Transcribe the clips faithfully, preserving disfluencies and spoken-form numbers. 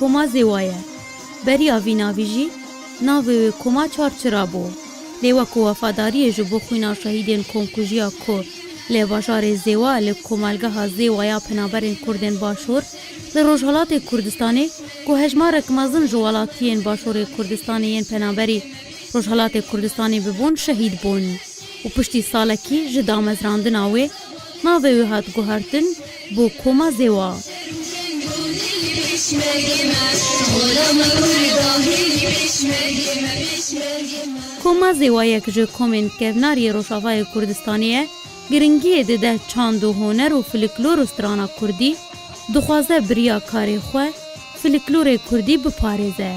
Koma Zêwa ye. Beriya vî navî jî navê wê koma Çarçira bû. Lê weko wefadariyê ji bo xwîna şehîdên komkujiya ku li bajarê Zêwa li komelgeha Zêwa ya penaberên Kurdên Başûr li Rojhelatê Kurdistanê ku hejmarek mezin ji welatiyên Başûrê Kurdistanê yên penaberî Rojhelatê Kurdistanê bibûn şehîd bûn û piştî salekî ji damezrandina wê navê wê hat guhertin bo Koma Zêwa. Koma Zêwa yek ji komên kevnar yê Rojavayê Kurdistanê ye, giringiyê dide çand û huner û filiklor û strana kurdî, dixwaze bi riya karê xwe filiklorê kurdî biparêze.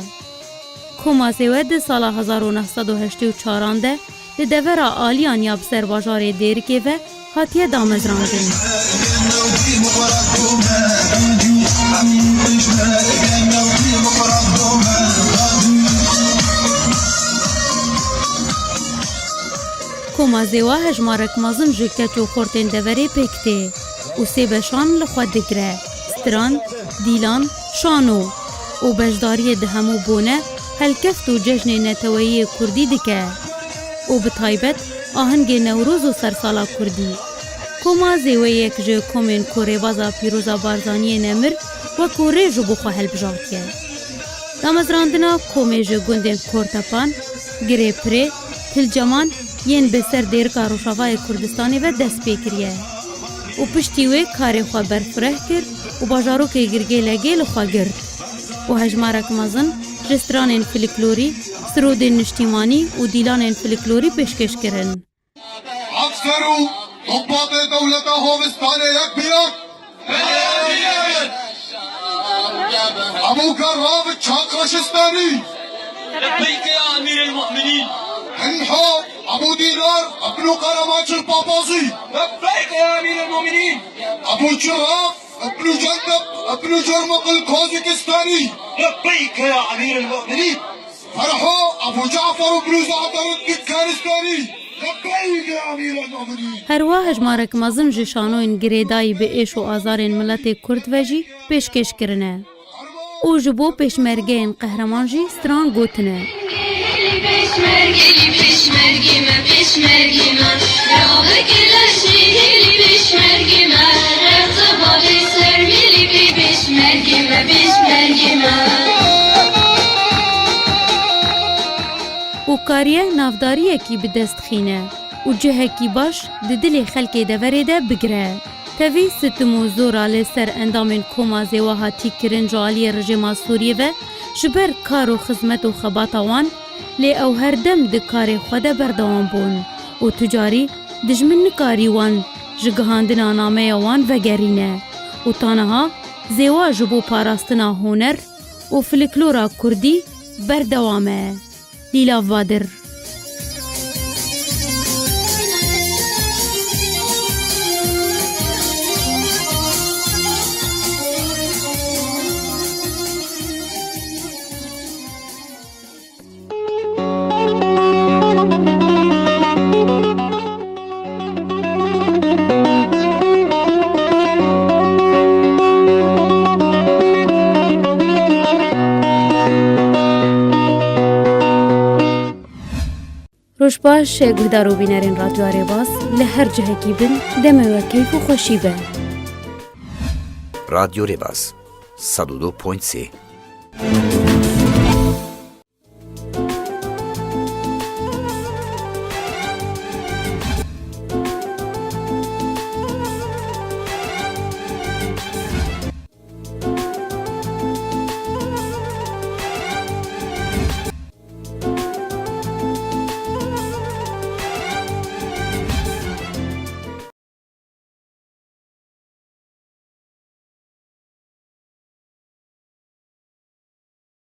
Koma Zêwe di sala hezar û neh sed û heştê û çaran de li devera Aliyan ya bi ser bajarê Dêrikê ve hatiye damezrandin. Koma Zêwa hejmarek mezin ji keç û xortên deverê pêk tê û sê beşan li xwe digire, stran, dîlan, şano û beşdariyê di hemû bone, helkeft û cejnê neteweyî yê kurdî dike û bi taybet ahengê Newroz û sersala kurdî. Koma Zêwe yek ji komên ku rêbaza Pîroza Barzaniyê nemir wekû rê ji bo xwe hilbijartiye. Damezrandina komê ji gundên Kortepan, Girê Pirê, Tilceman yên bi ser Dêrika Rojavayê Kurdistanê ve dest pê kiriye û piştî wê karê xwe berfireh kir û bajarokê Girgêlegê li xwe girt û hejmarek mezin ji stranên filiklorî, sirodên niştîmanî û dîlanên filiklorî pêşkêş kirin. Akser û Topbatê dewleta Hovistanê yek biyan. Ebû Kerrav Çakreşistanî. Lebbeyke ya emîrel mu'minîn. Hinho Ebû Dînar Ebnû Qeremaçir Papazî. Lebbeyke ya emîrel mu'minîn. Ebû Çirrav Ebnû Cendeb Ebnû Cermuqil Kozikistanî. Lebbeyke ya emîrel mu'minîn. Ferho Ebû Cafer Ebnû Zafer Dikanistanî. Lebbeyke ya emîrel mu'minîn. Herwiha hejmarek mezin ji şanoyên girêdayî bi êş û azarên miletê Kurd ve jî pêşkêş kirine û ji bo pêşmergeyên qehreman jî stran gotine. Pêşmerge, pêşmerge me, pêşmerge me. Raveke leşê hêlî pêşmerge me. Rexte bavê ser mîlî pê pêşmerge me, pêşmerge me. Û kariye navdariyekî bi dest xîne û cihekî baş di dilê xelkê deverê de bigire. Tevî sitim û zora li ser endamên Koma Zêwa hatî kirin ji aliyê rejîma Sûriyê ve ji ber kar û xizmet û xebata wan, lê ew her dem di karê xwe de berdewam bûn û tu carî dijmin nikarî wan ji gihandina nameya wan vegerîne û ta niha Zêwa ji bo parastina huner û filiklora kurdî berdewam e. Lîlav Badir. Roj baş, guhdar û bînerên Radyoya Rêbaz, li her cihekî bin, demê we keyf û xweşî be. Radyo Rêbaz, sed û du point sê.